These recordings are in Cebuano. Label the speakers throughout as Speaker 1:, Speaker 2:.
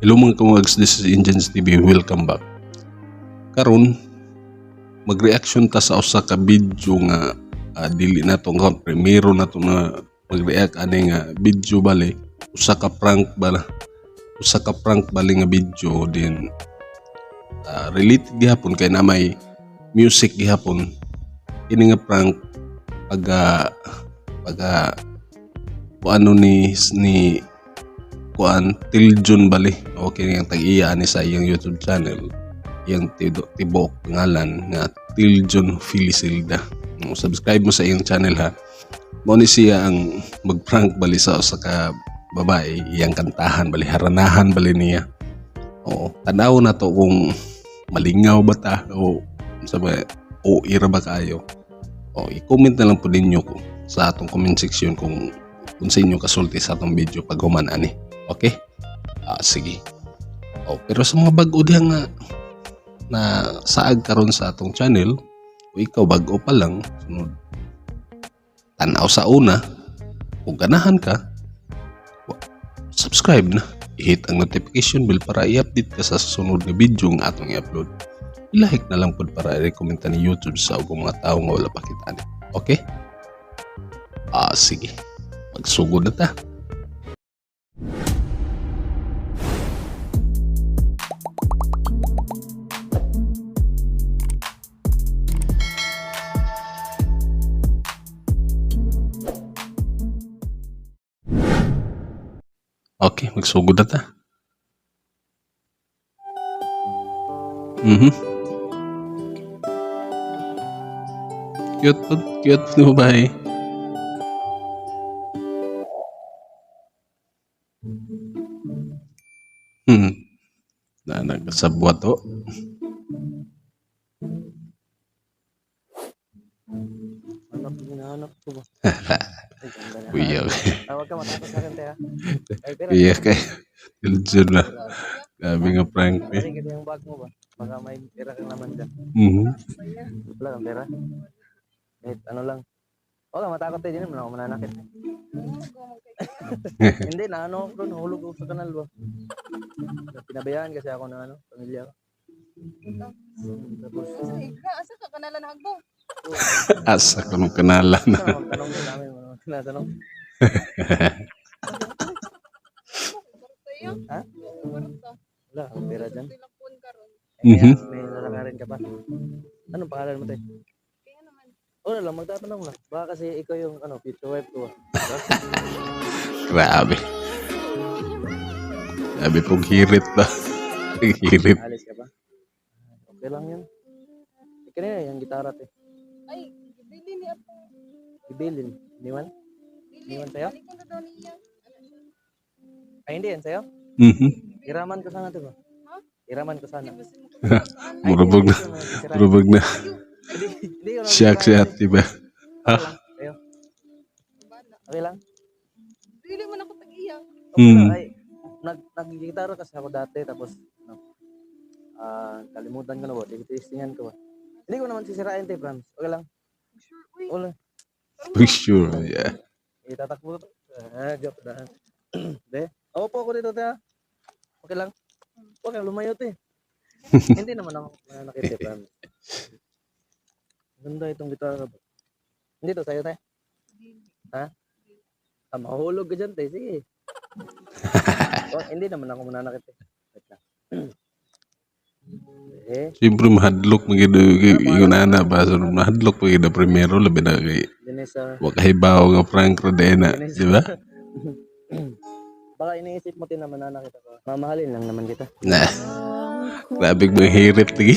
Speaker 1: Hello mga kamuags, this is Engines TV. Welcome back. Karon mag-reaction ta sa usa ka video nga dili na to nga primero na to na mag-react ani nga video bale usa ka prank bala, usa ka prank bali nga video din, related gihapon kay na may music gihapon ini nga prank pag pag ano ni kuan Tiljun bali. Okay, ang tag-iya ani sa iyang YouTube channel, iyang tibuok pangalan nga Tiljun Felisilda. Subscribe mo sa iyang channel ha. Mao ni siya ang mag-prank bali sa usa ka babae, iyang kantahan bali, haranahan bali niya. Oo, tanaw na to kung malingaw ba ta o sa ba o ira ba kayo. O i-comment na lang po ninyo ko sa atong comment section kung sa inyo kasulti sa atong video pag human ani. Okay? Ah, sige. O, pero sa mga bag-o diha nga na saag karon sa atong channel, o ikaw bag-o pa lang, sunod tanaw sa una, kung ganahan ka, subscribe na. I-hit ang notification bell para i-update ka sa susunod na video nga atong i-upload. I-like na lang pud para i-recommend ta ni YouTube sa ubang mga tao nga wala pa kita ani. Okay? Ah, sige. Magsugod na ta. Okay, magsugod na ta. Cute po, cute po babae. Na nagkasabwat to.
Speaker 2: Hanap, hinahanap ko ba? Ay, ganda na.
Speaker 1: Kuya,
Speaker 2: Ah, huwag ka matakot sa akin, te, ha? Ay, pera.
Speaker 1: kuya kay Tiljun na. Grabe nga prank eh.
Speaker 2: Kasi kasi yung bag mo ba? Baka may pera kang naman dyan. Wala kang pera? Kahit ano lang. Huwag ka matakot, te. Di naman ako mananakit. Hindi, naano ako doon. Nahulog ako sa kanal ba? Pinabayaan kasi ako ng ano, pamilya ko. Tapos,
Speaker 3: Asa ka kanalan hagbong?
Speaker 1: Asa ko nung kanala na.
Speaker 2: ano, magtanong ko namin. Ano, tinatanong.
Speaker 3: Tayo.
Speaker 2: Ha? Wala akong pera dyan.
Speaker 3: Tilapon karon.
Speaker 2: Eh, kaya may lalakarin ka pa. Anong pangalan mo, te?
Speaker 3: Kaya naman.
Speaker 2: Wala lang, magtatanong lang. Baka kasi ikaw yung ano, future wife ko.
Speaker 1: Grabe. Grabe pong hirit ba? Hirit.
Speaker 2: Alis ka ba? Okay lang yun. Eh, kanina yung gitara, te.
Speaker 3: Ay, dili ni apo.
Speaker 2: Ibilin. Iniwan?
Speaker 3: Dili.
Speaker 2: Iniwan sa'yo?
Speaker 3: Balikan na daw niya. Ano siya?
Speaker 2: Ay, hindi yan sa'yo? Iraman ko sana, diba?
Speaker 3: Ha?
Speaker 2: Iraman ko sana.
Speaker 3: Di ba sino ko saan?
Speaker 2: Ay,
Speaker 1: Murabog
Speaker 2: hindi,
Speaker 1: na.
Speaker 2: hindi ko naman sisirain.
Speaker 1: Murabog na.
Speaker 2: Hindi, hindi ko naman
Speaker 1: Siyak
Speaker 2: sisirain,
Speaker 1: siya,
Speaker 2: te.
Speaker 1: diba?
Speaker 2: Okay lang. Sa'yo.
Speaker 3: Bala.
Speaker 2: Okay lang?
Speaker 3: Dili man ako tag-iya.
Speaker 2: Okay lang.
Speaker 1: Hmm.
Speaker 2: Ay, nag-gitara kasi ako dati, tapos, ano, kalimutan ko na ba? Testingan ko ba? Hindi ko naman sisirain, te, promise. Okay lang.
Speaker 3: Sure, uy.
Speaker 2: Okay lang.
Speaker 1: For sure, yeah.
Speaker 2: Itatakbo to. Ah, joke na. Hindi. Ako po ako dito, te, ha? Okay lang. Huwag kang lumayo, te. Hindi naman ako nananakit, te, promise. Ganda itong gitara ba? Hindi to sa'yo, te.
Speaker 3: Dili.
Speaker 2: Ha? Ah, mahuhulog ka dyan, te. Sige. Oh, hindi naman ako mananakit, te. Wait lang. Eh,
Speaker 1: Siyempre, mahadlok magido yung nana ba? So, mahadlok magido primero, labi na kay
Speaker 2: Vanessa.
Speaker 1: wakahibaw nga prank ra din na, di ba?
Speaker 2: Baka iniisip mo, te, na mananakit ako. Mamahalin lang naman kita.
Speaker 1: Na. Grabe mga hirit lagi.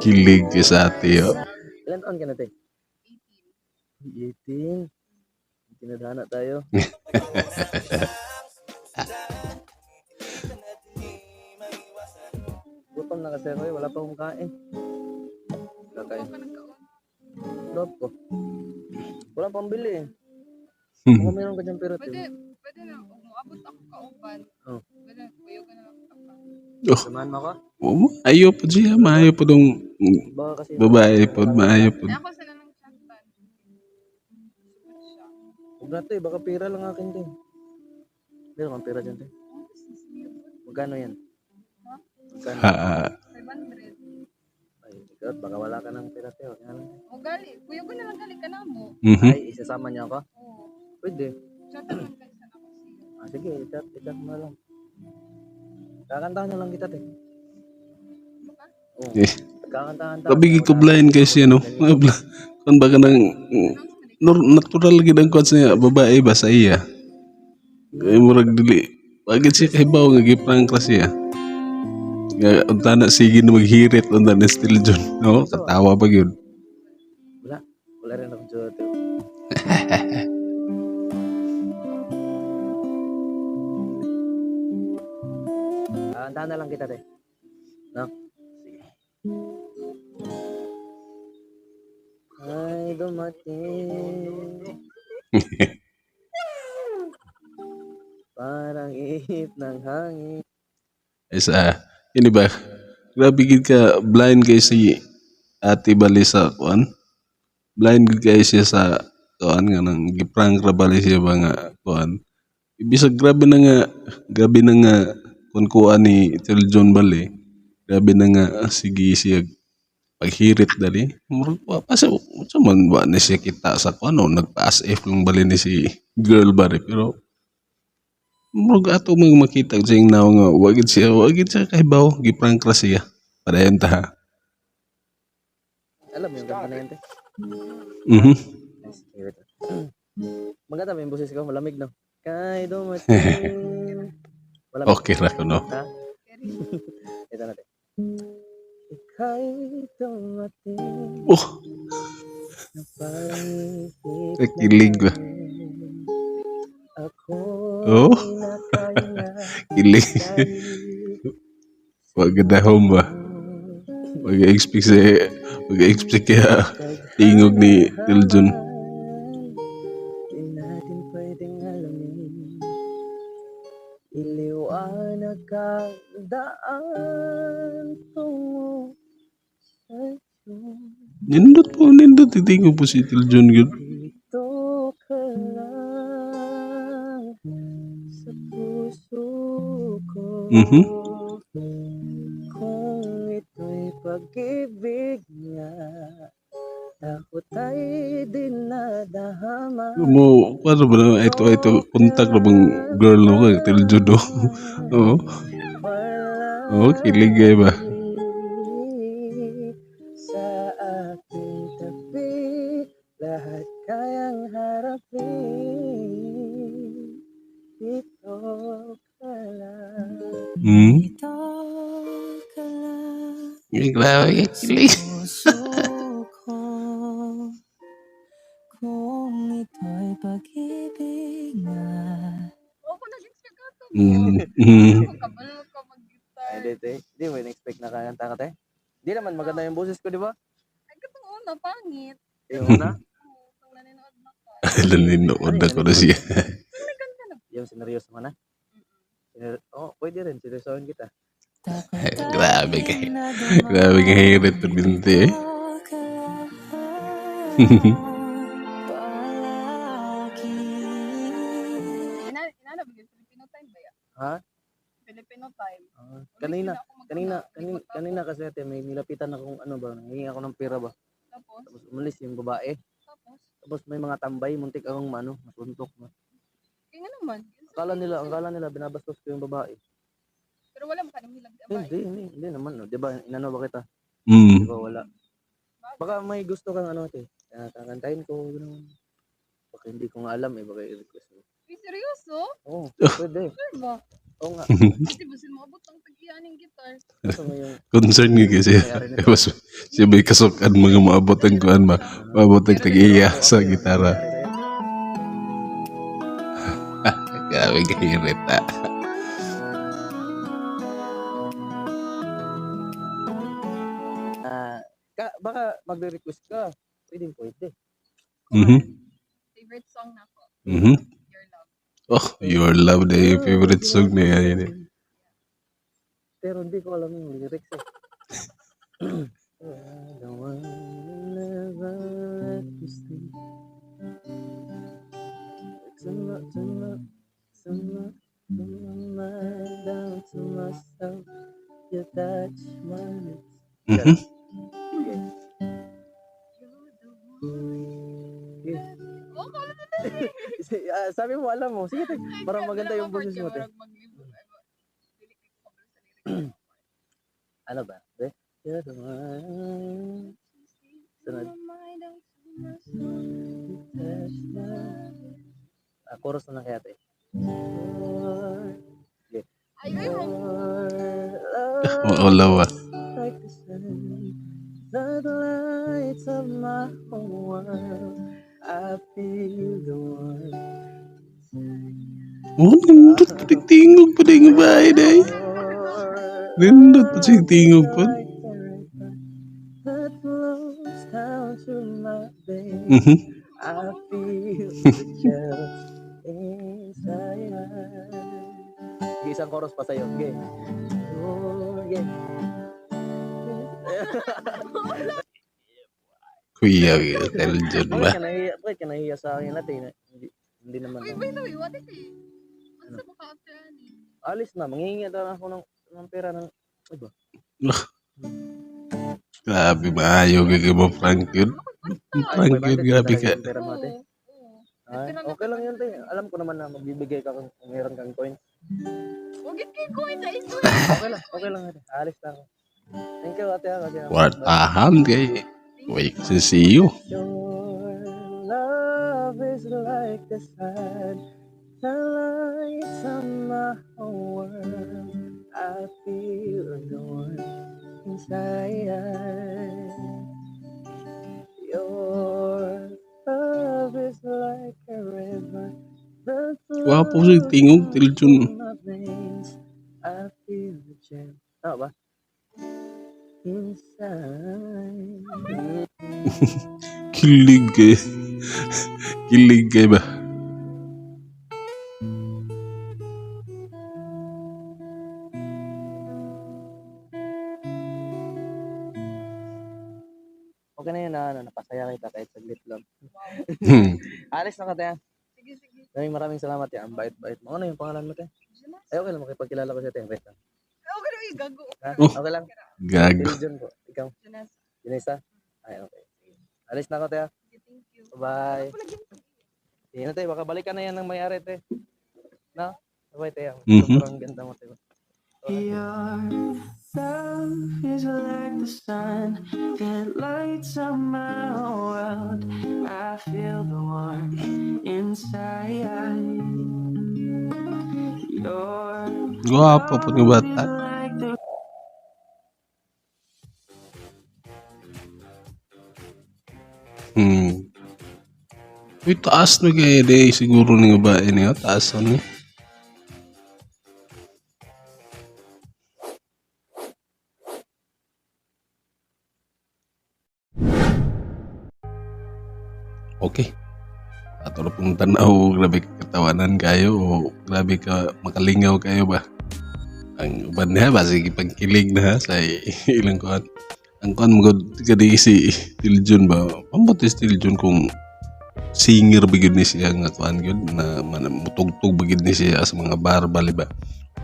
Speaker 1: Kilig ka sa ate, oh.
Speaker 2: Ilan taon ka na, te?
Speaker 3: 18.
Speaker 2: 18. Tinadhana tayo. Gutom na kasi ako eh. Wala pa akong kain. Wala kain.
Speaker 3: Wala ka nagkaon.
Speaker 2: Wala po. Wala pambili eh. Baka meron ka dyan pera, te.
Speaker 3: Pwede, pwede na. Kung moabot ako kauban.
Speaker 2: Oh.
Speaker 3: Pwede, kuyo ka na lang ako.
Speaker 2: Samahan mo ako?
Speaker 1: Oh, ayaw po siya, maayo po dong
Speaker 2: Baka kasi
Speaker 1: babae po, maayo po.
Speaker 3: Ay, ako sila ng chatan. Siya.
Speaker 2: Huwag na, te. Baka pera lang akin, te. Meron kang pera dyan, te.
Speaker 3: Oh, siya.
Speaker 2: Magkano yan?
Speaker 3: Ha?
Speaker 2: Magkano?
Speaker 1: Ha.
Speaker 3: 500.
Speaker 2: Ay, ikaw, baka wala ka ng pera, te. Wag na lang.
Speaker 3: O gali, kuya ko na lang gali ka na mo.
Speaker 2: Ay, isasama niyo ako?
Speaker 3: Oo.
Speaker 2: Pwede.
Speaker 3: Chat man gali sa nako siya.
Speaker 2: Ah, sige, i-chat mo na lang. Kakantahan na lang kita, te.
Speaker 3: Baka
Speaker 2: Oo.
Speaker 1: Eh.
Speaker 2: Kakantahan ta.
Speaker 1: Grabe gid ko blind kay siya, no. Kun ba kanang natural gid ang kwan sa iya, babae ba sa iya. Kay murag dili bakit siya kahibaw nga giprank ra siya. Nga unta na sige na maghirit unta na still John. No, katawa pa gyud.
Speaker 2: Wala. Wala rin akong jowa, te. Kakantahan na lang kita, te. No? Sige. Ay, dumating. Parang ihip ng hangin.
Speaker 1: Isa, ini ba? Grabe gid ka blind kay si Ate Bali sa kuan. Blind gid kay siya sa kuan nga nang giprank ra bali siya ba nga kuan. Ibisag grabe na nga kun kuan ni Tel John bali. Grabe na nga sige siya paghirit dali. Murag wa pa sa unsa man ba ni siya kita sa kuan, no, nagpa-as if lang bali ni si girl bali, pero murag ato mang makita sa iyang nawong nga wa gid siya kahibaw giprank ra siya. Padayon ta, ha.
Speaker 2: Alam mo yung kanta na yan, te?
Speaker 1: Mhm.
Speaker 2: Nice. Favorite. Maganda ba yung boses ko? Malamig, no? Kay dumating. Malamig.
Speaker 1: Okay ra kuno.
Speaker 2: Ha?
Speaker 3: Carry.
Speaker 2: Ito natin. Ika'y dumating
Speaker 1: Oh,
Speaker 2: na parang ihip ng
Speaker 1: nakilig ba?
Speaker 2: hangin. Ako
Speaker 1: Oh.
Speaker 2: ay nakahinga
Speaker 1: Kilig.
Speaker 2: dahil
Speaker 1: Wa gidahom ba? Mag-expect kaya tingog ni Tiljun.
Speaker 2: Di natin pwedeng alamin. Iliwanag ang daan tungo sa iyo.
Speaker 1: Nindot po, nindot. Titingog po si Tiljun gyud.
Speaker 2: Dito ka lang sa puso ko. Kung ito'y pag-ibig nga, takot ay dinadama.
Speaker 1: Mo, paano ba na ito, contact na bang girl no kay Tiljun, no? Oo. Oo, kilig kay ba?
Speaker 2: Sa aking tabi, lahat kayang harapin. Dito ka lang. Dito ka lang
Speaker 1: Grabe, kilig.
Speaker 2: puso ko. Kung ito'y pag-ibig na.
Speaker 3: Oo, ko nag-expect ato. Ako kabalo ka mag-guitar.
Speaker 2: Ay, di, te. Di mo in-expect na kakanta ka, te? Di naman maganda yung boses ko, di ba?
Speaker 3: Ay, katong una, pangit.
Speaker 2: Yung una,
Speaker 3: Oo, itong naninood na ka.
Speaker 1: Nanonood ako na siya.
Speaker 2: yung sineryoso mo na. Oh, pwede rin, seryosohin kita.
Speaker 1: Grabe kay hirit to binti eh.
Speaker 3: Inana, bigyan Filipino time ba ya?
Speaker 2: Ha?
Speaker 3: Filipino time.
Speaker 2: Ah,
Speaker 3: Ulit
Speaker 2: kanina,
Speaker 3: na ako mag-
Speaker 2: kanina,
Speaker 3: una,
Speaker 2: kanina,
Speaker 3: likot ako.
Speaker 2: kanina kasi ate, may nilapitan akong ano ba, nangingi ako ng pera ba.
Speaker 3: Tapos,
Speaker 2: Tapos umalis yung babae.
Speaker 3: tapos,
Speaker 2: Tapos may mga tambay, muntik akong ano, masuntok. No?
Speaker 3: kaya nga naman.
Speaker 2: Akala nila binabastos ko yung babae.
Speaker 3: Pero wala mo ka nang hilag ba?
Speaker 2: Hindi, hindi, hindi naman. No. Di ba, inano ba kita?
Speaker 1: Mm.
Speaker 2: Di ba wala? Baka may gusto kang ano, ate. Ah, kakantahin ko, gano'n. Baka hindi ko nga alam eh, baka i-request mo.
Speaker 3: Uy, seryoso?
Speaker 2: Oo, pwede.
Speaker 3: Sure ba?
Speaker 2: Oo nga.
Speaker 3: Kasi basin mo abot ang tag-iya ning guitar.
Speaker 2: Gusto mo yung
Speaker 1: Concern nga kasi.
Speaker 2: nangyari nito.
Speaker 1: Mas, siya may kasukan mga maabot ang kuan ba? Maabot ang tag-iya sa gitara. Grabe kahirit ah.
Speaker 2: Ah, ka, baka magre-request ka. Pwede, pwede.
Speaker 3: Favorite song na ako. Your Love.
Speaker 1: Oh, Your Love na yung favorite song na yan. Eh.
Speaker 2: Pero hindi ko alam yung lyrics eh. The one who never let me sleep. Tama, tama, tama. My mind down to myself. You touch my lips. Okay.
Speaker 3: You're the one.
Speaker 2: Okay.
Speaker 3: Oh, kabalo na.
Speaker 2: Ah, sabi mo, alam mo. Sige, te. Para maganda yung boses mo, te.
Speaker 3: Murag maglibot. Ay, dili kay ko kabalo sa lyrics.
Speaker 2: Ano ba? Te? You're the one. Sunod.
Speaker 3: My mind down to myself.
Speaker 2: You touch my lips. Ah, chorus na lang kaya, te. Your
Speaker 3: Ay, ay, wrong.
Speaker 2: love
Speaker 1: Wala ba?
Speaker 2: like the sun that lights up my whole world. I feel the warmth.
Speaker 1: Oh, nindot pa ning tingog pa ning babae day. Nindot pa siyang tingog pa.
Speaker 2: Like the river that flows down to my veins. I feel the chills inside. Sige, isang chorus pa sa'yo. Okay. Oh, yeah.
Speaker 1: Kuya, Teljon
Speaker 2: Bakit
Speaker 1: ba?
Speaker 2: ka nahiya? Bakit ka nahiya sa akin natin? Hindi, hindi naman.
Speaker 3: Uy, by the way, what if eh? Unsa mo ka after ani?
Speaker 2: Alis na, manghihingi na ako ng pera ng Ay ba?
Speaker 1: Grabe, maayo kay mo prank yun.
Speaker 2: Ay,
Speaker 1: Prank yun,
Speaker 2: 500
Speaker 1: grabe
Speaker 2: talaga
Speaker 1: ka.
Speaker 2: yung pera mo, ate.
Speaker 3: Oo. Oo.
Speaker 2: Ay, okay lang yun, te. Alam ko naman na magbibigay ka kung meron kang coins.
Speaker 3: Wag it kay coin na ito.
Speaker 2: Okay lang, ate. Alis na ako. Thank you, ate, ah, kasi
Speaker 1: Kwartahan kay. Wait, sisiyo.
Speaker 2: Your love is like the sun that lights up my whole world. I feel the warmth inside. Your love is like a river that
Speaker 1: Gwapo siya
Speaker 2: flows
Speaker 1: tingog,
Speaker 2: through
Speaker 1: Tiljun.
Speaker 2: my veins. I feel the gem. Tama ba? Inside.
Speaker 1: Kilig kay. Kilig kay ba?
Speaker 2: Okay na yun na, ano, napasaya kita kahit saglit lang. Alis na ka, te.
Speaker 3: Sige, sige.
Speaker 2: Maraming maraming salamat, te. Ang bait-bait mo. Ano yung pangalan mo, te?
Speaker 3: Jonas.
Speaker 2: Ay, okay lang makipagkilala ko siya, te. Wait lang.
Speaker 3: Okay lang, uy, gago.
Speaker 2: Ha?
Speaker 1: Oh.
Speaker 2: Okay lang.
Speaker 1: Gago.
Speaker 2: Religion po. Ikaw,
Speaker 3: Jonas.
Speaker 2: Janessa? Ay, okay. Sige. Alis na ako, te.
Speaker 3: Sige, thank you.
Speaker 2: Bye.
Speaker 3: Wala pala
Speaker 2: Sige na, te. Baka balikan na yan ng may-ari, te. No? Bye, te. Ang Sobrang ganda mo, te.
Speaker 4: Your love is like the sun that lights up my whole world. I feel the warmth inside. Your
Speaker 1: Gwapo po ni
Speaker 4: love
Speaker 1: bata.
Speaker 4: is like the
Speaker 1: Uy, taas na kay day siguro ni babae niya. Taas ano eh. Okay. Ato na pong tanaw, grabe ka katawanan kayo o grabe ka makalingaw kayo ba? Ang uban niya ba, sige pagkilig na ha, sa ilang kuan. Ang kuan mo kadi si Tiljun ba? Pambot si Tiljun kung singer ba gyud ni siya nga kuan gyud na man, mutugtog ba gyud ni siya sa mga bar bali ba?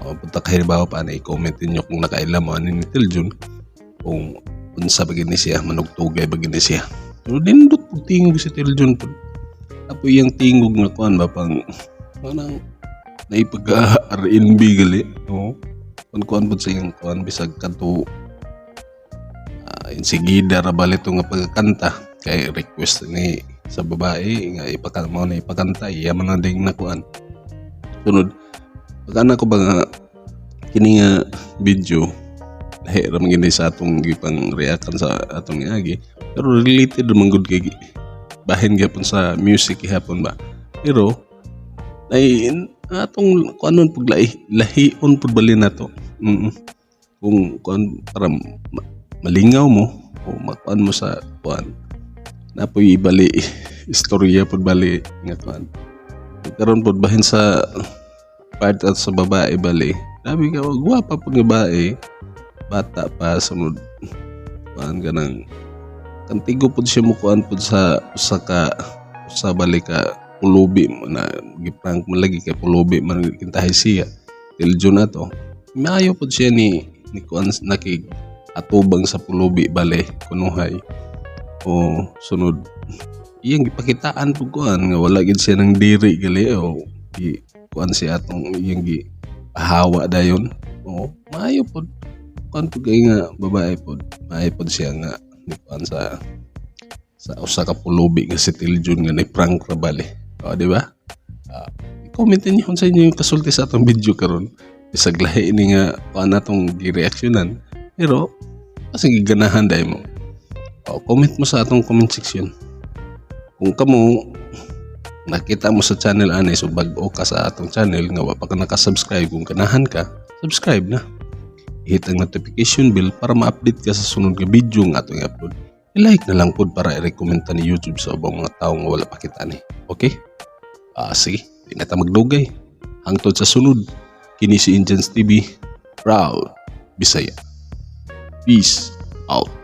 Speaker 1: O, punta kayo ba pa na i-comment ninyo kung nakaila mo ani ni Tiljun kung unsa ba gyud ni siya manugtugay ba gyud ni siya. Pero nindot pug tingog si Tiljun pud. Apo iyang tingog nga kuan ba pang manang naipagka R&B gali. Oo. Kun kuan pud sa iyang kuan bisag kadto insigida ra bali to nga pagkanta kay request ni sa babae nga ipakanta mo na ipakanta iya man na ding nakuan. Sunod pagkana ko ba nga kini nga video lahi ra man gini sa atong gipang reaction sa atong niagi pero related man gud kay bahin gyapon sa music gihapon ba, pero ay atong kuanon pug lahi lahion pud bali nato kung kuan para malingaw mo o makuan mo sa kuan napoy ibali istorya pud bali nga kuan karon pud bahin sa part at sa babae bali sabi ka gwapa pud nga babae, bata pa, sunod kuan kanang kantigo pud siya mo kuan pud sa usa ka usa bali ka. pulubi na giprank man lagi kay pulubi man kintahay siya Tiljo na to. Maayo pod siya ni kuan, nakig atubang sa pulubi bale kunuhay o sunod iyang gipakitaan pud kuan nga wala gid siya ng diri gali o gi kuan siya atong iyang gi pahawa dayon. O maayo pod kuan pud kay nga babae pod, maayo pod siya nga ni kuan sa usa ka pulubi nga si Tiljun nga ni prank ra bale. O, di ba? I-comment ninyo kung sa inyo yung kasulti sa atong video karon. Bisag lahi ni nga kuan atong gireaksyonan, pero kasi giganahan dahil mo. O, comment mo sa atong comment section. Kung kamo nakita mo sa channel ani, so bag-o ka sa atong channel nga wa pa ka naka-subscribe, kung ganahan ka, subscribe na. I-hit ang notification bell para ma-update ka sa sunod nga video nga atong i-upload. I-like na lang pod para i-recommend ta ni YouTube sa ubang mga tao nga wala pa kita ni. Okay? Ah, sige, di na ta magdugay. Hangtod sa sunod, kini si Indians TV, proud Bisaya. Peace out.